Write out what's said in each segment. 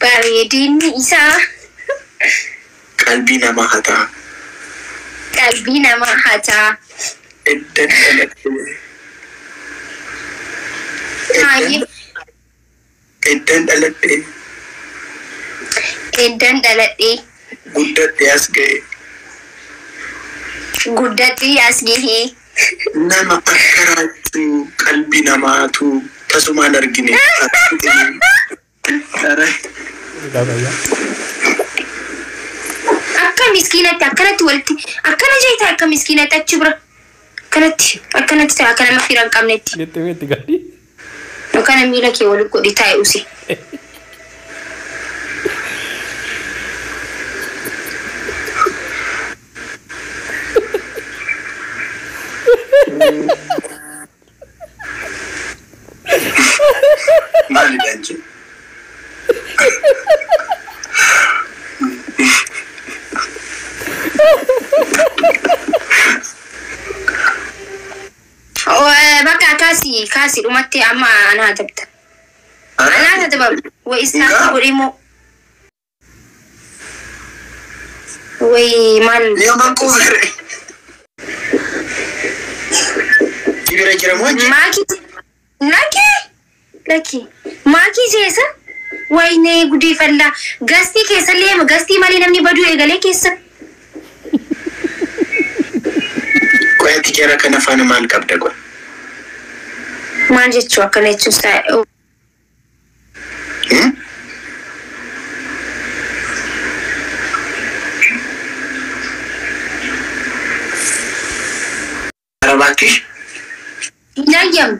Bareedinni isaa Qalbii namaa hataa. Qalbii namaa hataa. Eddan dhaladhee. Haayee. Eddan dhaladhee. Eddan dhaladhee. Guddadhee as ga'e. Guddadhee as gahee. Nama akka Raachuu qalbii namaatu tasumaan argine. Akka miskiinatti akkanatti walitti akkana jeeta, akka miskiinatti achi bira akkanatti akkanatti ta'a, akka nama fira hin qabnetti. Jettee itti gadi. Yookaan miila kee walitti godhi taa'e usi. Maalidha jechuun? Bakka kaasi kaasi, dhumatti amma anaa tabta. Anaa tabta way istaansi godhe immoo. Way maal? Niyoman quufere. Sibira jira moo achi? Maakii lakki lakki, maakii seesa wayne gudii fallaa gastii keessa leema, gastii malee namni baduu eegalee keessa. Qoy, ati jara kana faana maal qabda qoy? Maal jechuu, akkana jechuun isaa? Hmm? ኧረ እባክሽ። Nayyam.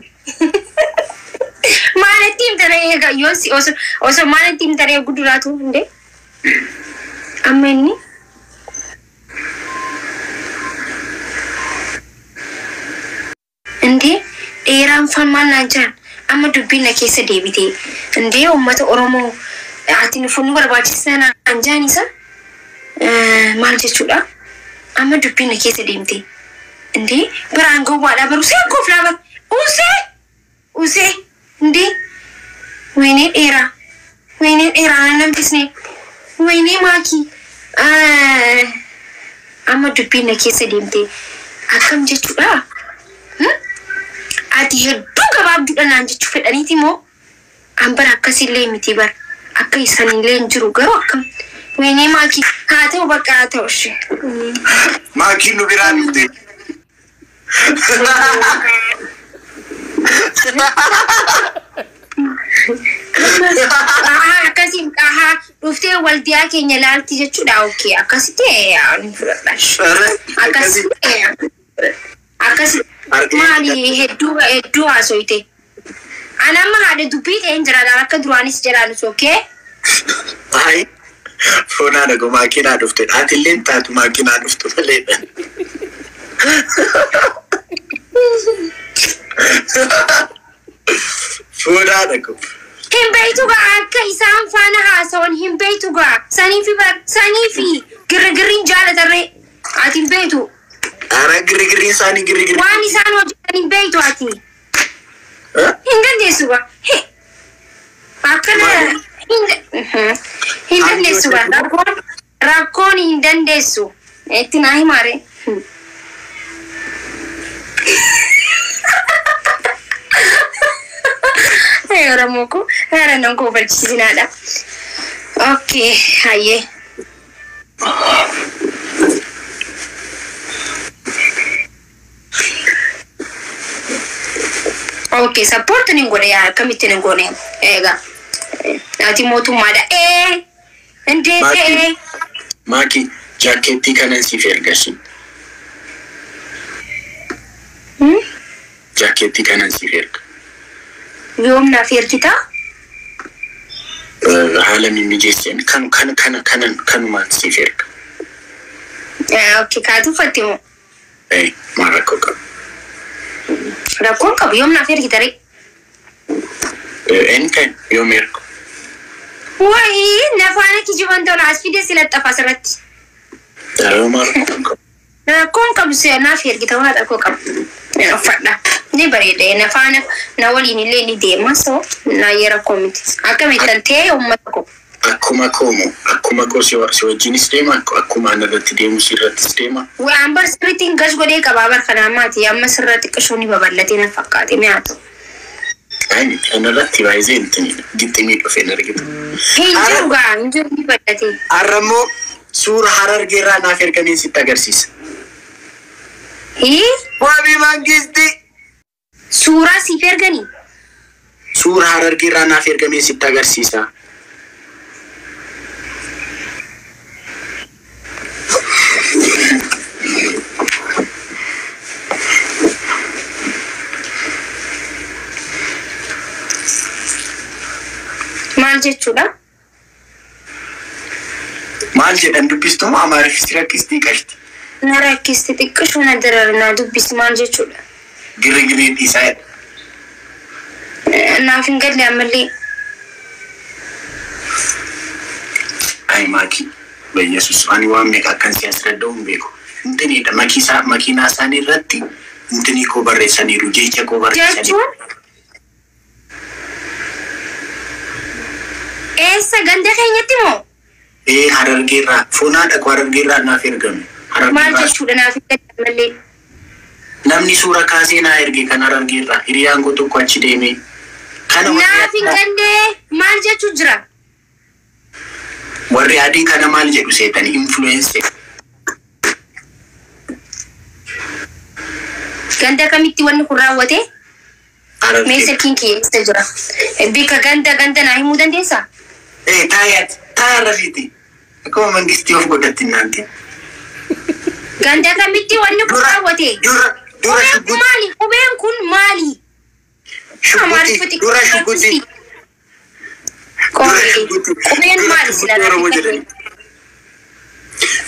Maalitti himtare eega yoo si osoo maalitti himtare guduraatu hundee amma inni indee dheeraan fan maal naan jiran, amma dubbiin na keessa deebite indee, uummata Oromoo ati nu barbaachisa naan jiran isa maal jechuudha? Amma dubbiin na keessa deemte indee, biraan gowwaadha baru usee kooflaa bar usee usee indee, ወይኔ dheeraa, ወይኔ dheeraa nan hambisne, ወይኔ maakii, amma dubbiin na keessa deemte akkam jechuudha? Ati hedduu gabaabduudha naan jechuu fedhaniiti moo? An bara akkasillee miti bara, akka isaanillee hin jiru garuu akkam, ወይኔ maakii, haa ta'u, bakka haa ta'u ishee. Maakiin nu biraa dhufte. Akkasii ahaa dhuftee waldiyaa keenya laalti jechuudha. Okay, akkasitti ni fudhadha. Akkasitti akkas maali, hedduu hedduu haasoyte. Ani amma haadha dubbii ta'een jira, akka duraanis jedhaanis, okay. Ayi. Foonaa dhago maakiinaa dhufte. Ati illee taatu maakiinaa dhuftu malee. Foonaa dhago. Hin beektu gaa, akka isaan faana haasawan hin beektu gaa, saniifi bar saniifi girgirriin jaalatarree ati hin beektu. Ara girgirriin isaanii girgirri. Waan isaan hojjetan hin beektu ati. Hin dandeessu gaa. Akkana hin dandeessu gaa, rakkoon hin dandeessu. Itti naa himaare. Oromoo ko haara nan koo barsiisinaadha. Okay, hayyee. Okay, support ni godhe yaa, akkamitti ni goone egaa. Ati mootummaadha. Ee indee ta'ee. Maakii, jaakkeettii kanan siif ergasin. Jaakkeettii kanan siif erga. Yoom naaf ergitaa? Haala mimmijeesseen kan kan kana kanan kanumaan siif erga. Okay, kaatu uffatte moo? Ee, maal rakkoo qabu? Rakkoon qabu, yoom naaf ergita ree? Anytime, yoom ergu? Wayii, nafaana kijiban tola as fide si laxafa asirratti. Yeroo maal rakkoo qabu? Rakkoon qabu, si naaf ergita, waan rakkoo qabu. Uffadha. Ni bareeda, nafaana na waliin illee ni deema, so naayyee rakkoo miti. Akkamitti ta'e uummata koo. Akkuma koomo akkuma koo si wajjinis deema, akkuma ana irratti deemu si irrattis deema. Waan bar sirriitti gas godhee qabaa bar kana ammaati amma sirra xiqqishoo ni babal'atee na fakkaate mi'aa ta'u. Ay, ana irratti baay'ee intini gixximii dhufe hin argitu. Hin jiru gaa, hin jiru, ni bal'ate. Har'a immoo suura Harargeerraa naaf erganiin sitti agarsiisa. Hii? Wabii Mangisti. Suuraa siif erganii? Suura Harargeerraa naaf ergameen sitti agarsiisa. Maal jechuudha? Maal jedhan dubbistumoo Amaariffisi rakkistii qashti? Na rakkisti, xiqqishoo na darara, na dubbisi, maal jechuudha? Girrigirrii dhiisaa jedha. Naaf hin galle ammallee. Ay maakii, Yesus, ani waan meeqa akkan si as danda'u hin beeku. Intinidha makiisaa makiinaa isaanii irratti intinii koo barreessaniiru, jecha koo barreessaniiru. Jechuun eessa, ganda keenyatti moo? Ee, Harargeerraa foonaa dhaqu, Harargeerraa naaf ergame. Maal Harargeerraa jechuudha? Naaf hin galle ammallee. Namni suura kaasee naa erge kan Harargeerraa hiriyaan koo tokko achi deemee. Kana Naaf hin galle, maal jechuu jira? Warri adii kana maal jedhu seetanii, influencer. Ganda kamitti wanni kun raawwate? Mee Harargee. Silkiin kiyya eessa jira? Bika ganda naa himuu dandeessaa? Ee, taayaati taayaa rafiiti. Akkuma mangistii of godhatti naanti. Ganda kamitti wanni kun Dura raawwate? dura Qubeen kun shugguxii maali? Qubeen kun maali? Shugguxii dura shugguxii dura Qubeen shugguxii qubeen dura maali sila shugguxii Oromoo naaf hin galle? jedhani.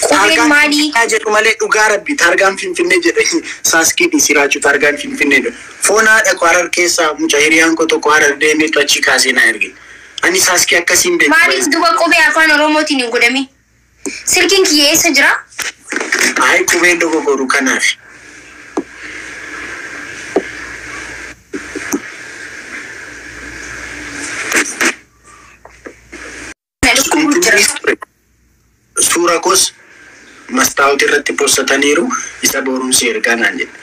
Qubeen Taargaan maali? Finfinnee jedhu malee, dhugaa rabbi, taargaan Finfinnee jedhani saaskii dhiisiraachuu, taargaan Finfinnee jedhu. Foon haadha koo Harar keessaa mucaa hiriyaan koo tokko Harar deemeetu achi kaasee na erge. Ani saaskii akkasiin beeku. Maaliif duba qubee afaan Oromootiin hin godhamin? Silkiin kiyya eessa jira? Ay, qubeen dogoggoru kanaaf. Na dhukkubuu jira. Suura koos mastaawutii irratti postataniiru, isa boruun si ergaa naan jedhe.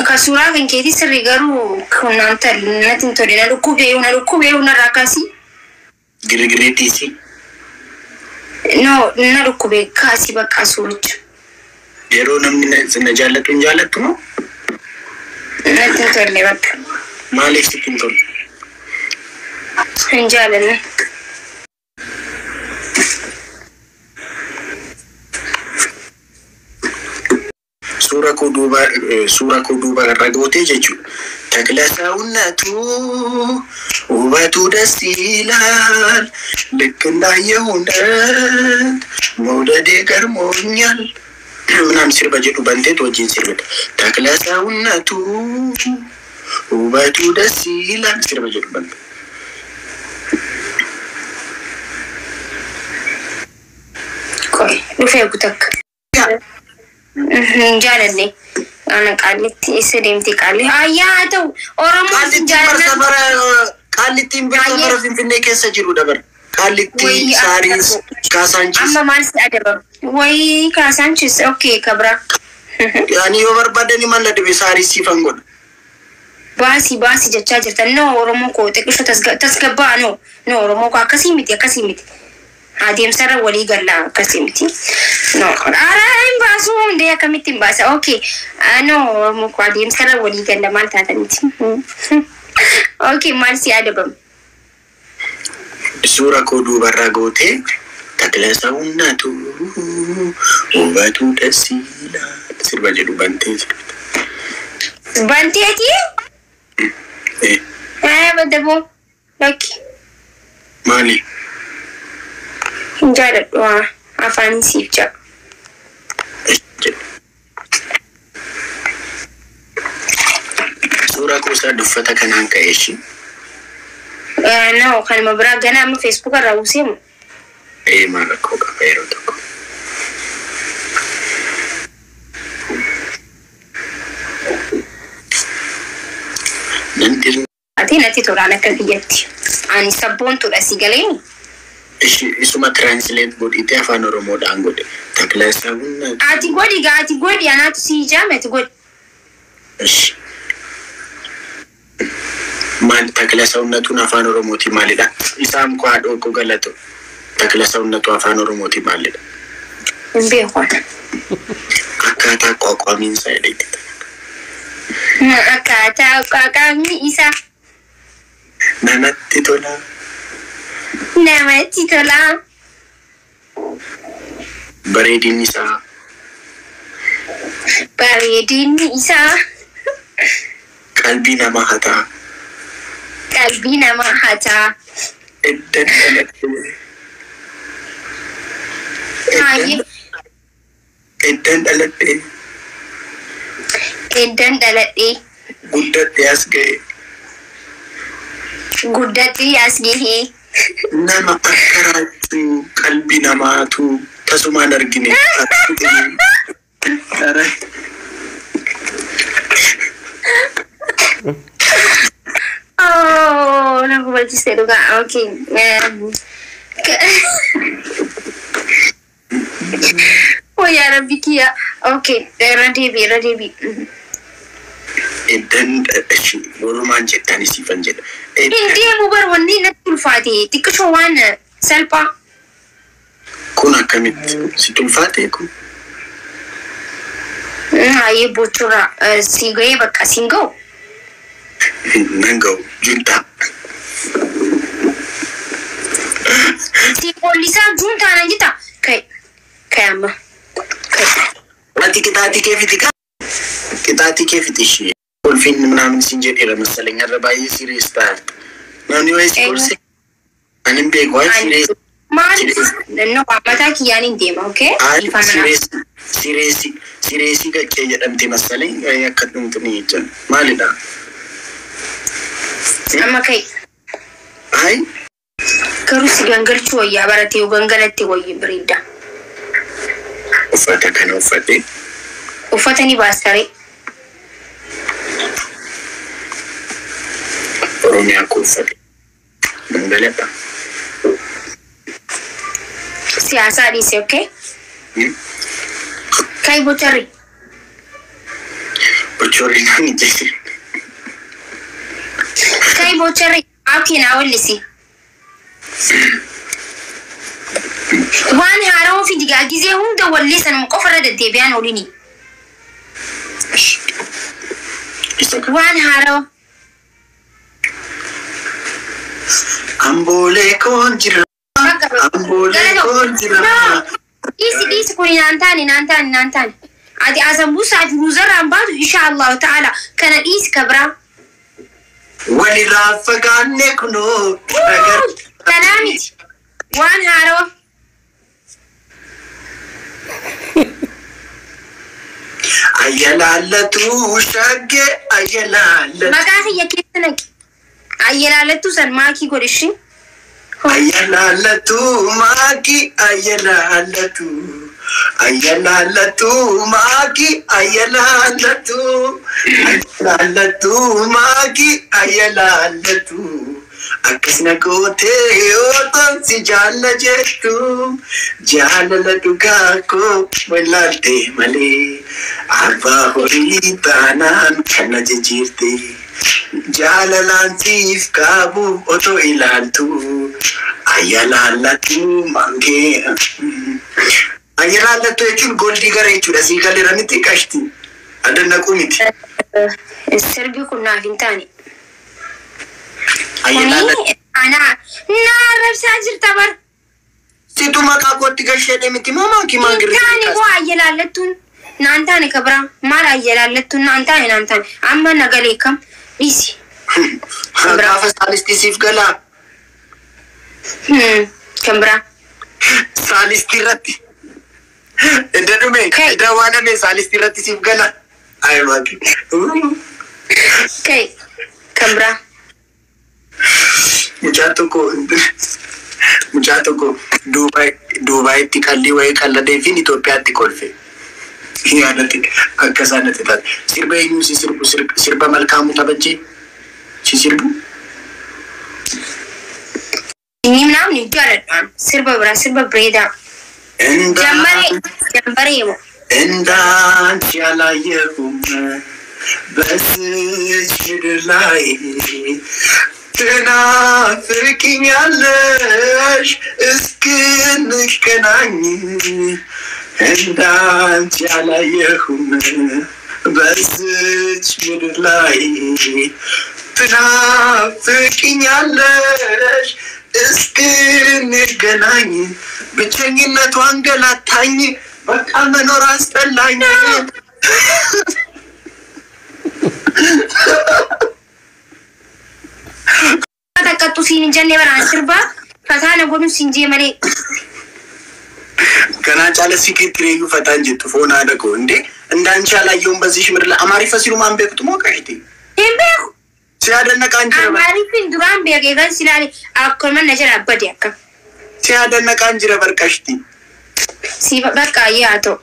Ka suuraa kan keetii sirrii, garuu kun naan talle, natti hin tolle, na dhukkubee, na dhukkubee, narraa kaasii. Girgiree dhiisii. No, na dhukkubee, kaasii bakka suuricha. Yeroo namni na jaallatu hin jaallattu moo? Natti hin tolle bakka. Maaliif sitti hin tolle? Hin jaalanne. Suura koo duuba irra gootee jechuudha. ተክለ ሰውነቱ ውበቱ ደስ ይላል፣ ልክ እንዳየሁነት መውደዴ ገርሞኛል ምናምን sirba jedhu banteetu wajjin sirbita. ተክለ ሰውነቱ ውበቱ ደስ ይላል sirba jedhu bante. Qoy, dhufee gutakka. Hin jaalanne. Ana qaallitti eessa deemte qaalli? Ayyaa, haa ta'u, Oromoon hin Qaallittiin jaallanna. safara Qaallittiin bir safara Finfinnee keessa jirudha bara. Qaallitti, Wayii, Saaris, Kaasaanchis. Amma maal si adabam? Wayii, Kaasaanchis, okay, kabra. Ani yoo barbaadani malla dhibe Saaris siifan godha. Baasii baasii jechaa jirtan. No, Oromoo koo, xiqqisho tasgabbaa. No, no, Oromoo koo, akkasii miti, akkasii miti. Adeemsarra walii gallaa, akkasii miti. No, ara hin baasu, hundee akkamitti hin baasa? Okay, no, Oromoo koo, adeemsarra walii galla, maal taataniiti? Okay, maal si adabam? Suura koo duubarraa gootee ተክለ ሰውነቱ ውበቱ ደስ ይላል sirba jedhu bantee sirbita. Banteeti? Eh, Badaboo. Lakki. Maali? Hin jaaladhu haa. Afaan siif ja'a. Jedhu. Suura koo isaa uffata kanaan ka'e ishii. No, kanuma biraa gana amma Facebook irraa buuseemu. Ee, maal rakkoo qaba yeroo tokko? Nan Ati natti tolaan akka biyyatti. Ani sabboontuudha si galeeni. Ishi isuma translate godhite afaan Oromoodhaan godhe. Takla sabunna. Ati godhi gaa, ati godhi, anaatu si ijaame, ati godhi. Ishi. Maal takla sawnatuun afaan Oromooti maalidha? Isaan koo haadhoo koo galatu. Takla sawnatu afaan Oromooti maalidha? Hin beeku. Akkaataa qoqqoominsa jedhetti. Akkaataa qaqqabni isaa Namatti tola. Namatti tola. Bareedinni isaa. Bareedinni isaa. Qalbii namaa hataa. Qalbii namaa hataa. Eddan dhaladhee. Haayee. Eddan dhaladhee. Eddan dhaladhee. Guddadhee as ga'e. Guddadhee as gahee. Nama akka raachuu qalbii namaatu tasumaan argine. Oh, na hubachiiste dhugaa. Okay. Oh yaa Rabbi kiyya. Okay, irra deebi, irra deebi. Eddan walumaan jettan siifan jedha. Hin deemu bar, wanni natti ulfaate xiqqishoo waan salphaa. Kun akkamitti si ulfaate kun? Hayyee, bochorra si ga'ee, bakka siin ga'u. Nan ga'u juntaa. Si qollisaa juuntaa nan jetta. Kai kai amma. Kai. Ati qixaatii kee fixi kaa. Qixaatii kee fixi ishee. Kolfiin ምናምን siin jedheera መሰለኝ irra baay'ee serious ta'a. Namni wayii si gorse. Ani hin beeku waa'ee serious. Maali? No, mataa kiyyaan hin deema, okay? Serious serious serious qaccee jedhamte መሰለኝ akka dhumtuni jecha. Maalidha? Amma kai. Ay. Garuu si gangalchuu wayyaa baratee yoo gangalatte wayyi bareedda. Uffata kana uffadhee. Uffata ni baastaree. Oromiyaa koo uffadhe. Gangaladha. Siyaasaa dhiise, okay? Kai bocharri. Bochorri naan jedhe. Kai bocharri. Okay, naa wallisi. Waan haarawaa fidi gaa, gizee hunda wallee sanuma qofa irra deddeebi'aan oolini. Isa kana. Waan haarawaa. Amboolee koon jira. Amboolee koon jira. Dhiisi, dhiisi, kun naan taane, naan taane, naan taane. Ati asambuusaa fi ruuzarraan baatu insha Allahu ta'ala kana dhiisi ka biraa. Walirraa fagaanne kunoo. Kanaa miti. Waan haarawaa. Ayyalaallatu shaggee ayyalaallatu. Maqaa kiyya keessa naqi. Ayyalaalattuu san maakii godhi ishii. Ayyalaallatu maakii ayyalaallatu. Ayyalaallatu maakii ayyalaallatu. Ayyalaallatu maakii ayyalaallatu. Akkasina gootee yoo si jaalla jettu jaalala dhugaa koo wallaalte malee abbaa horii taanaan kana jijjiirte jaalalaan siif qaabu otoo ilaaltu ayyalaallatu mangee. Ayyalaallatu jechuun goldii gara jechuudha, sii galeera miti qashti adannaquu miti. Sirbi kun naaf hin taane. Ayyalaallatu. Kuni anaa na arrabsaa jirta bar. Situ maqaa kootti gasheedhe miti moo maakii Hin maangirri? taane koo, ayyalaallattuun naan taane ka biraa. Maal ayyalaallattuun naan taane, naan taane. Amma nagalee kam dhiisi. Gaafa saalistii siif galaa. Kan biraa. Saalistii irratti. Edda dhume, Kai. edda waan hame saalistii irratti siif gala. Ay maakii. Kai kan biraa. Mucaa tokko Duubaayitti qallii wayii qalladeefiin Itoophiyaatti kolfe. Yaadatti akka isaan natti taate. Sirba eenyuu si sirbu? Sirba Malkaamuu Taphachee si sirbu? Inni ምናምን jaaladhaan sirba biraa sirba bareedaa. Jambaree jambaree moo እንዳንቺ ያላየሁም በዚች ምድር ላይ ትናፍቂኛለሽ እስክንገናኝ እንዳንቺ ያላየሁም በዚች ምድር ላይ ትናፍቂኛለሽ እስክንገናኝ ብቸኝነቱ አንገላታኝ በቃ መኖር አስጠላኝ። Takkattu siin hin jenne baraan sirba fataa na godhuun siin jee malee. Kanaa caala sikiitireeyyuu fataan jettu foon haadha koo እንዴ እንዳንቺ ያላየሁም በዚሽ ምድር ላይ አማሪፈ ሲሉ ማን beektu moo qashti Hin beeku. ሲያደነቅ አንቺ Amaariffin duraan beekee kan silaale akkuma na jala bade akka. ሲያደነቅ አንቺ ነበር ቀሽቲ Si bakka yaa ta'u.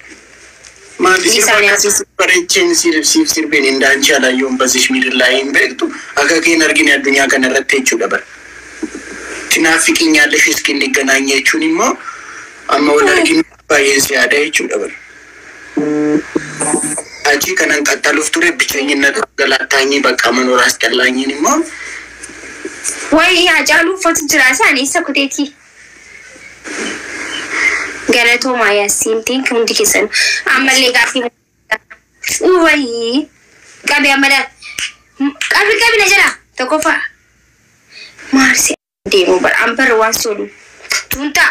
Maali sirba akkasii bareecheen siif sirbeen እንዳንቺ ያላየሁም በዚሽ ምድር ላይ hin beektu akka keen argine addunyaa kana irratti jechuudha bara. Tinaafiqiኛለሽ እስክንገናኝ jechuun immoo amma wal arginu baay'een si yaada jechuudha bara. Achi kanan qaxxaluuf ture ብቸኝነት ገላታኝ በቃ መኖር አስጠላኝን immoo Wayi Haacaaluu uffatu jira isaan eessa kuteeti? Galatoomaa yaasiin hundi keessan ammallee gaaffii wayii qabi ammalaa qabi qabi na jala tokkoffaa maarsi deemu bara an bara waan solu tuuntaa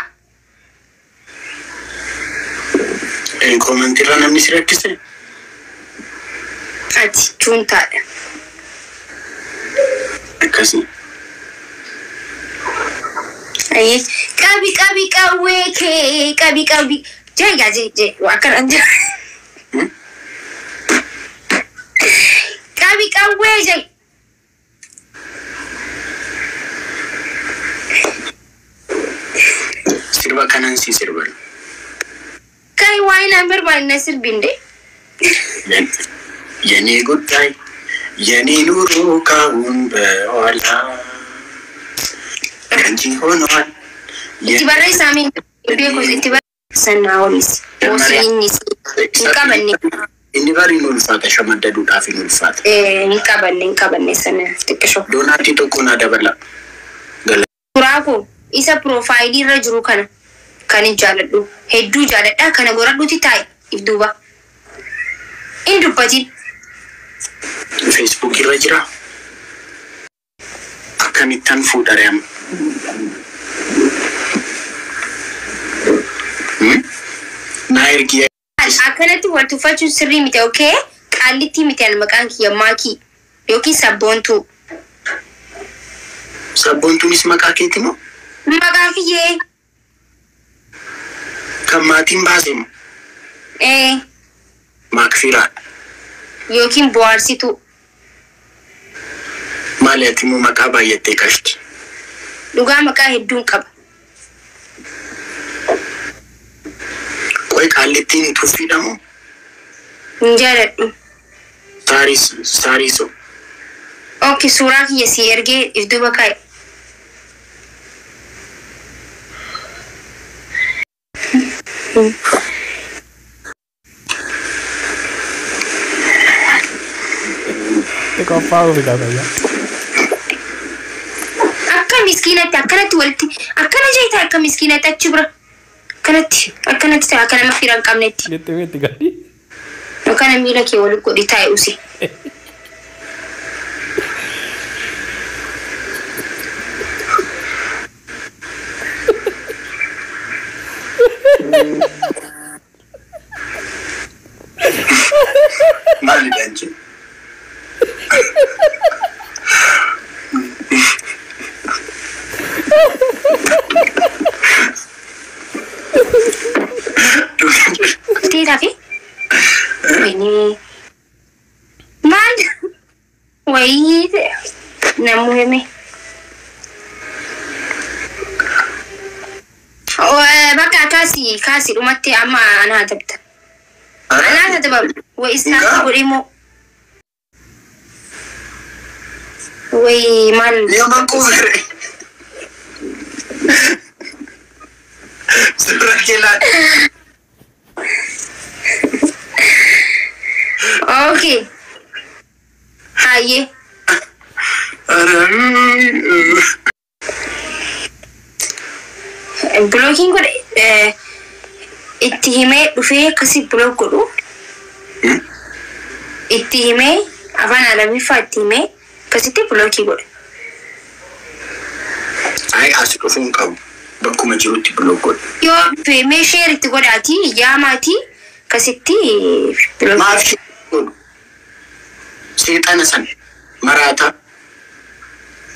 Koomantiirra namni si rakkise ati tuuntaadha. Akkasii. Ayi qabi qabi qawwee kee qabi qabi jee gaa jee jee waa kana jee qabi qawwee jee. Sirba kanan si sirban. Kai waa'ee naan barbaadne sirbinde. የኔ ጉዳይ የኔ ኑሮ ካሁን በኋላ አንቺ ሆኗል። Itti barreessaa miin beekus itti barreessan naa olis hoosiinnis hin qabanne. Inni bari hin ulfaata shamaddaduudhaaf hin ulfaata. Hin qabanne hin qabanne sana xiqqishoo. Doonaatii tokko naa dabala. Suuraa koo isa piroofaayilii irra jiru kana kan hin jaaladhu hedduu jaaladha kana goradhuuti taa'i if duuba. Hin dubbatin. Feesbuuk irra jira. Akkamittan fuudhare amma? Naa ergi. Akkanatti wal tuffachuun sirrii miti okee qaallitti miti an maqaan kiyya maakii yookiin sabboontuu. Sabboontuunis maqaa keeti moo? Maqaa kiyyee. Kan maatiin baase moo? Ee. Maakfiraadha. Yookiin bohaarsituu. Maali ati immoo maqaa baay'attee qashti? Dhugaa maqaa hedduun qaba. Qoy qaallittiin tuffiidha moo? Hin jaaladhu. Saariisoo. Okay, suuraa kiyya si ergee if duuba kaa'i. Qophaa'uu qaba. Akka miskiinatti akkanatti walitti akkana jeeta akka miskiinatti achi bira akkanatti akkanatti ta'a akka nama fira hin qabnetti. Itti itti gadi. Yookaan miila kee walitti godhi taa'e usi. Maalidha jechuun? Teetaa fi wayinii maal wayii namuu hime. Bakka kaasii kaasii dhumatti amma anaa tabta. Anaa tabta wayi isaan godhe immoo. Wayi maal. Nama quufere. Suura kee laal. Okay. Hayyee. Blockiin godhe itti himee dhufee akkasii block godhu. Itti himee afaan Arabiffaa itti himee akkasitti blockii godhe. Ayi, as dhufuu hin qabu. Bakkuma jirutti block godhe. Yoo dhufe mee share itti godhaatii yaamaatii akkasitti block. Maaf share godhu? Seexana sana maraataa.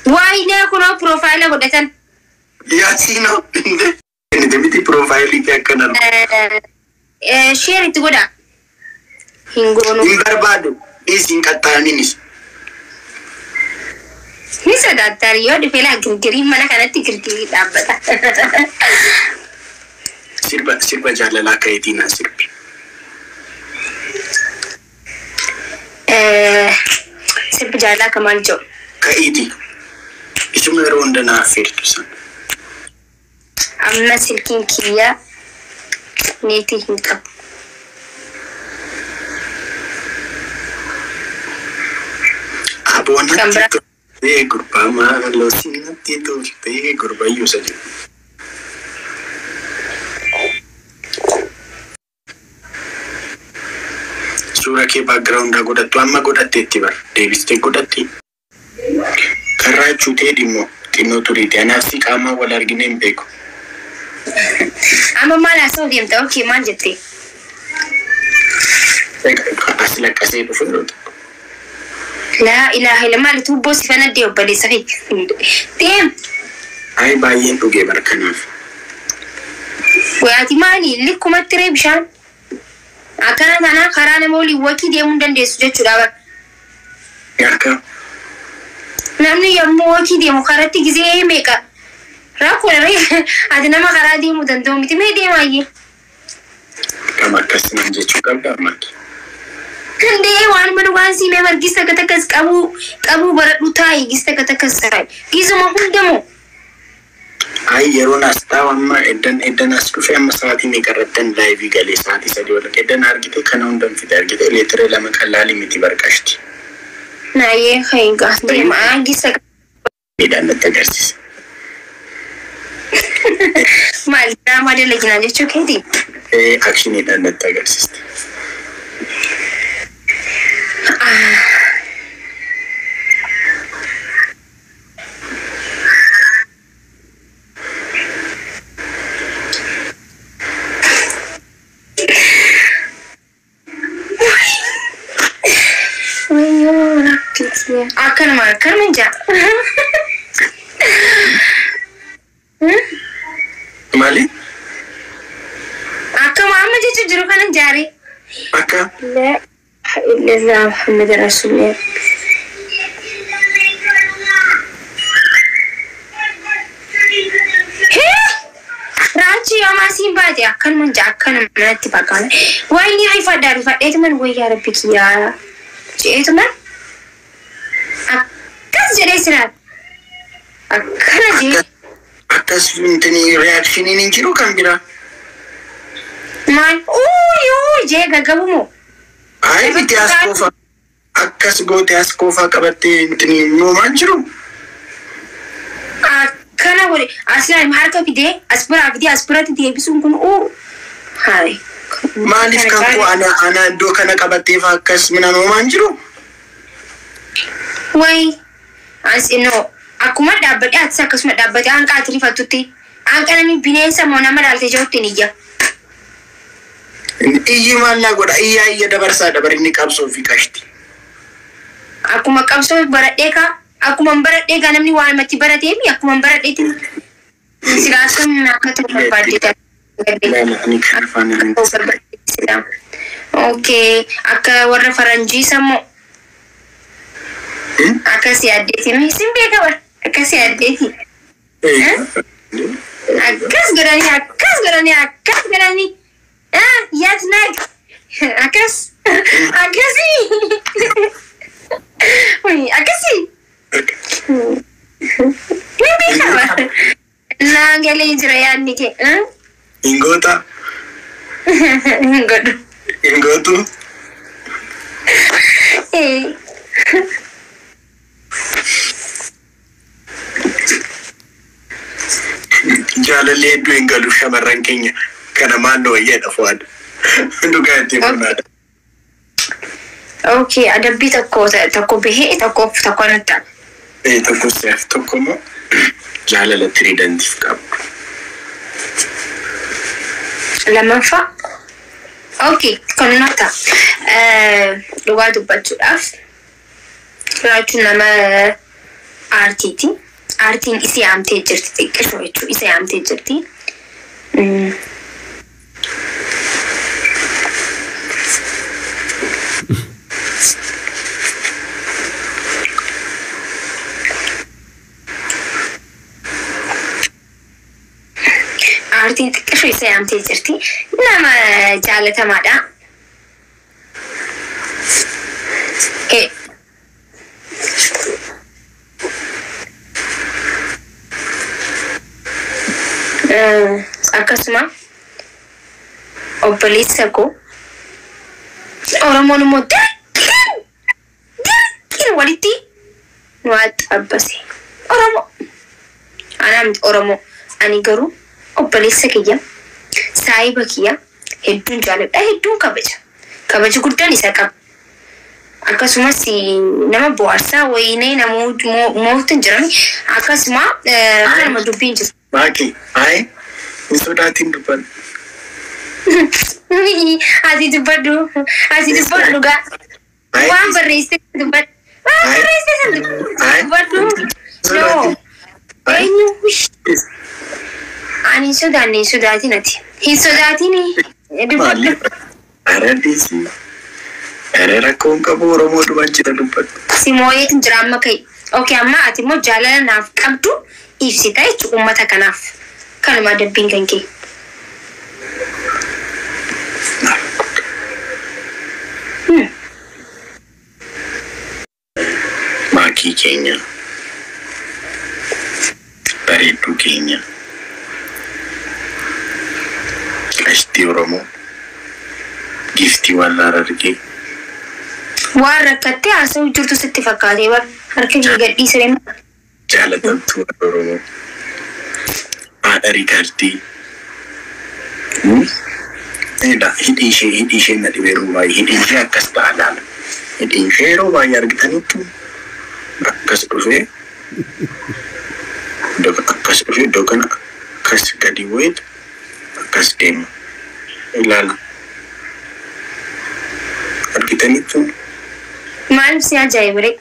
Waayinee kunoo profile godhatan. Yaasiinoo inni miti profile kee akkana. Share itti godhaa. Hin goonu. Hin barbaadu. Dhiisi, hin qaxxaaminis. Ni sodaattar yoo dhufe laa girgirii mana kanatti girgirii dhaabbata. Sirba jaalalaa ka'eetii naa sirbi. Sirbi jaalalaa akka maal jedhu? Ka'iitii. Isuma yeroo hunda naa affeertu sana. Amma silkiin kiyyaa neetii hin qabu. Aboon Kan natti biraa. toltee gurbaa maaloo si natti toltee gurbayyuu isa jedhu. Suura kee backgroundaa godhattu amma godhatteetti bar deebistee godhatti. Karraa chuutee dhimmo xinnoo turiiti. Anaaf si qaamaan wal argine hin beeku. Amma maal haasa'uu deemta? Okay, maal jettee? As laqqasee dhufu yeroo tokko. Laa ilaaha illa maali tuubboo si fanaddee obboleessa kee. Deem. Ayi, baay'een dhugee bar kanaaf. Waati maali likkumatti ree bishaan. Akkana tanaa karaa nama waliin walkii deemuu hin dandeessu jechuudha bar. Akka Namni yommuu walkii deemu karatti gizee meeqa rakkoo ree ati nama karaa deemuu danda'u miti mee deemaayyee. Kam akkas nan jechuu qabda ammaati. Danda'ee waan mana waan siimee margis takka takkas qabuu qabuu baradhu taa'i gis takka takkas taa'i. Gizuma hundamoo. Ayi, yeroon as taa'u amma eddan as dhufe amma sa'aatii meeqa irrattan live galee? Sa'aatii 3 wal eddan argite kana hundan fide argite leetira 2 qallaalii miti barqashti. Naayee hayingaa deemaa gis takka. Miidhaan natti agarsiisa. Maal diraamaa dalaginaa jechuu keeti? Actioniidhaan natti agarsiiste. Wayyoo rabbiiti. Akkanuma akkanuma hin jaa. Maali? Akkuma amma jechuun jiru kana jaare. Akka La ilaha illallah Muhammad Rasulullah. Hee! Raachi yooma asiin baate akkanuma hin jaa akkanuma natti fakkaata. Wayni rifadhaa rifadheetuman wayyaa rabbi kiyyaa jeetuman akkas jedhee siraan akkana jee. Akkas intini reactioniin hin jiru kan biraa. Maal uuyi uuyi jee gaggabu moo? Ayi miti, as koofaa akkas goote as koofaa qabattee intini moomaan jiru. Akkana godhe aslaan harka fidee as biraa fidee as biratti deebisuun kun uu hayi. Maaliif kan koo ana iddoo kana qabattee fa akkas mina moomaan jiru? Wayi as no akkuma dhaabbadhe atis akkasuma dhaabbate hanqa ati rifattutti hanqa namni bineensa moo nama dhaalte jirutti ni iyya. Iyyi maal naa godha? Iyyaa iyya dabarsaa dabar inni qabsoo fi qashti. Akkuma qabsoo baradhee kaa akkuma baradhee kaa namni waan matti barateemi akkuma baradheetti silaa sun akka ta'u barbaadde. Ani kan afaan hin Okay, akka warra faranjii sammoo akkas yaaddeeti sin beeka bara akkas yaaddeeti. Akkas godhanii akkas godhanii akkas godhanii yaad naag akkas akkasii akkasii ni beeka bara naan galee jira yaadni kee. Hin goota? Hin godhu. Hin gootu? Jaalalli hedduu hin galu shamarran keenya. Kana maal wayyeedha Fuwaad. Dhugaa itti funaadha. Okay, adabbii tokko tokko bahee tokko tokko nutti hafa. Tokko si'aaf tokko immoo jaalala tiriidantiif qabdu. Lammaffaa. Okay, kan nutti dhugaa dubbachuudhaaf jiraachuun nama aartiiti. Aartiin isa yaamtee jirti xiqqishoo jechuudha. Isa yaamtee jirti. Aartiin xiqqishoo isa yaamtee jirti. Nama jaalatamaadha. Akkasuma obboleessa koo Oromoon immoo dirqiin dirqiin walitti nu xabbase. Oromoo. Anaa miti Oromoo. Ani garuu obboleessa kiyya saayiba kiyya hedduun jaaladha hedduun kabaja. Kabaja guddaan isa qaba. Akkasumas nama bohaarsaa wayinee namoota hin jiran akkasuma kanuma dubbiin jiru. Maaki, ayi, hin sodaatiin dubbadhu. Ati dubbadhu, ati dubbadhu dhugaa. Waan barreessite dubbadhu. Waan barreessite san dubbadhu. No. Eenyu? Ani hin sodaanne, hin sodaatin ati. Hin sodaatin dubbadhu. Ara dhiisii. Ara rakkoon qabu Oromoo dhuma jira dubbadhu. Si moo'eetu jira amma ka'i. Okay, amma ati immoo jaalala naaf qabdu ibsita jechuudha uummata kanaaf. Kanuma adabbiin kan kee. Maakii keenya. Bareedduu keenya. Qashtii Oromoo. Giftii warra Harargee. Waan rakkattee haasa'u jirtu sitti fakkaatee bar harka kee gadhiisee. Jaalatamtuu warra Oromoo. Haadha Riikaardii. Hidhii ishee na dhibe yeroo baay'ee hidhii ishee akkas ta'a laala. Hidhii ishee yeroo baay'ee argitanitti akkas dhufee akkas dhufee iddoo kana akkas gadi bu'eetu akkas deema. Ilaala. Argitanitti. Maaliif si ajaa'iba ree?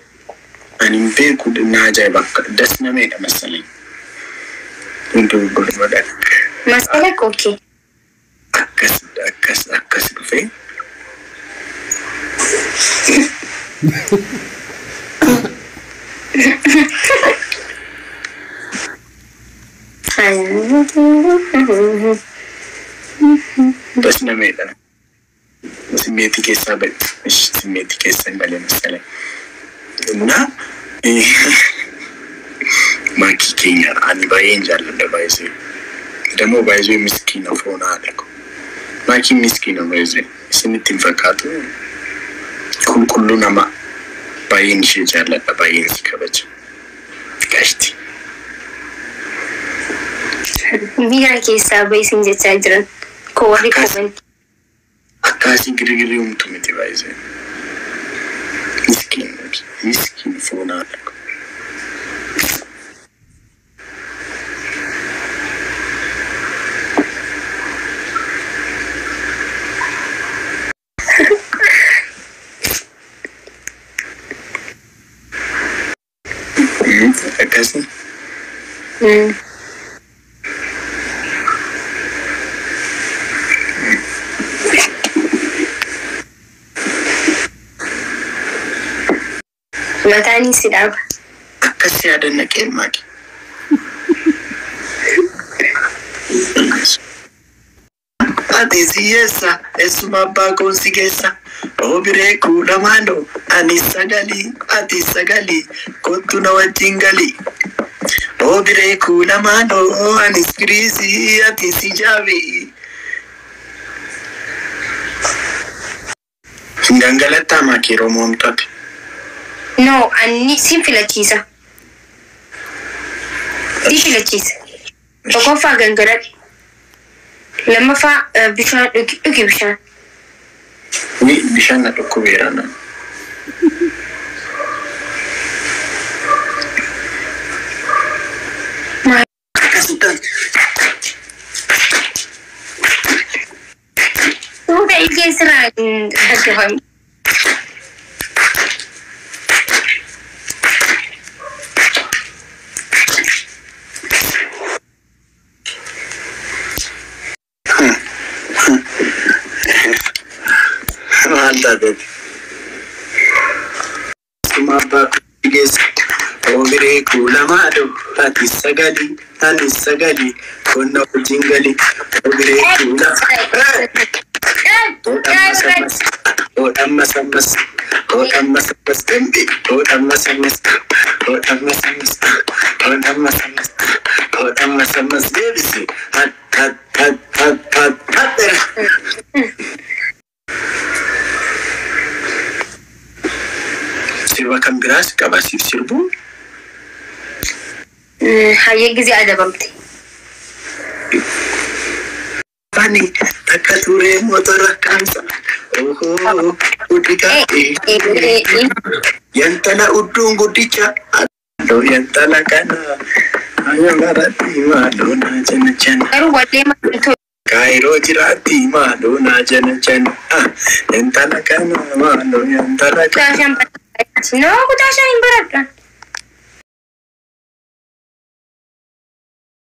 Ani hin beeku na ajaa'iba akka das nameedha masalee. Hundi gurgurmadha. Masala okay. Akkas akkas akkas dhufee. Das nameedha. Simmeetii keessaa ba'e. Simmeetii keessa hin balee masalee. እና maakii keenya ani baay'een jaalladha baay'isee. ደግሞ baay'isee miskiina foon haadha ko. Maakiin miskiina baay'isee isinitti hin fakkaatu. Qulqulluu nama baay'een ishee jaalladha baay'een si kabaja. Gashti. Miira keessaa bahi isin jechaa jiran. Koo warri koomantii. Akkaasii girgirii humtu miti baay'isee. Miskiin miskiin foon haadha ko. Akkasii. Mataan si dhaaba. Akkas yaadannaqee maaki. Ati si eessa eessuma abbaa koon si geessa. Oobiree kuulamaanoo ani sagalii ati sagalii kottu na wajjin galii. Oobiree kuulamaanoo ani firiisii ati si jaabii. Gangalattaa maakii yeroo moomtaate. No, ani sin filachiisa. Si filachiisa. Tokkoffaa gangaladhu. Lammaffaa bishaan dhugi, dhugi bishaan. Ni bishaan na dhukkubeera na. Maal? Akkasittan. Suuta ilkee sirraa hin dhaggeeffamne. Maal taateeti? Suma abbaa koo geesse. Oomiree kuulamaa dho. Ati sagali, ani sagali, qonna wajjin gali. Oomiree kuulamaa. Oodhammas ammas, oodhammas ammas, oodhammas ammas dambi, oodhammas ammas, oodhammas ammas, oodhammas ammas, oodhammas ammas deebisi. Hat hat hat hat hat hat. Sirba kan biraas qaba siif sirbu. Hayyee gizee adabamte. Ani takka turee motora kaansa. Ohoo, guddicha. Yantala udduun guddicha. Addoo yantala kana. Ayamaratti maaloo naa jana jana. Garuu wallee maaltu Kaayiroo jiraatti maaloo naa jana jana. Yantala kana maaloo yantala kutaa kana. shan baradha. No, kutaa shan hin baradha.